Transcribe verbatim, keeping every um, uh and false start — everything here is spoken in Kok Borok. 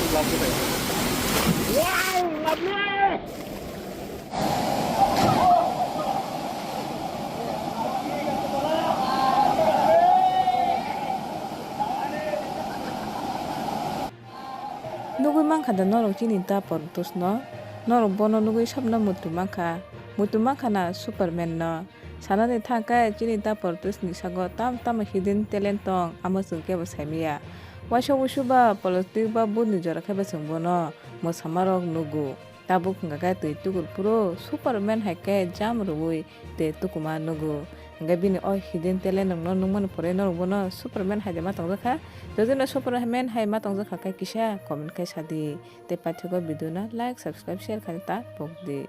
Nugwi mankha da norok chini ta Portus no? Norok bono nugwi sabno muitu mankha, muitu mankha na Superman no? Sanani thangkhe chini ta Portus ni sago tam tamo hidden talent tong, amo chwng kebo saimaya. Waisa wuisu ba politic ba buni jora khe ba chwng bono mwsamarok nugo. Tabuk hwnkha khe twi tukur phuru Superman hai khe jam rwui tei tukuma nugo. Hwnkhe bini o hidden talent rokno nukmani pore norok bono Superman hai de ma tongjakha. Jodi no Superman hai ma tongjakha khe kisa comment khai sadi. Tei paithago video no like, subscribe, share khai ta pokdi.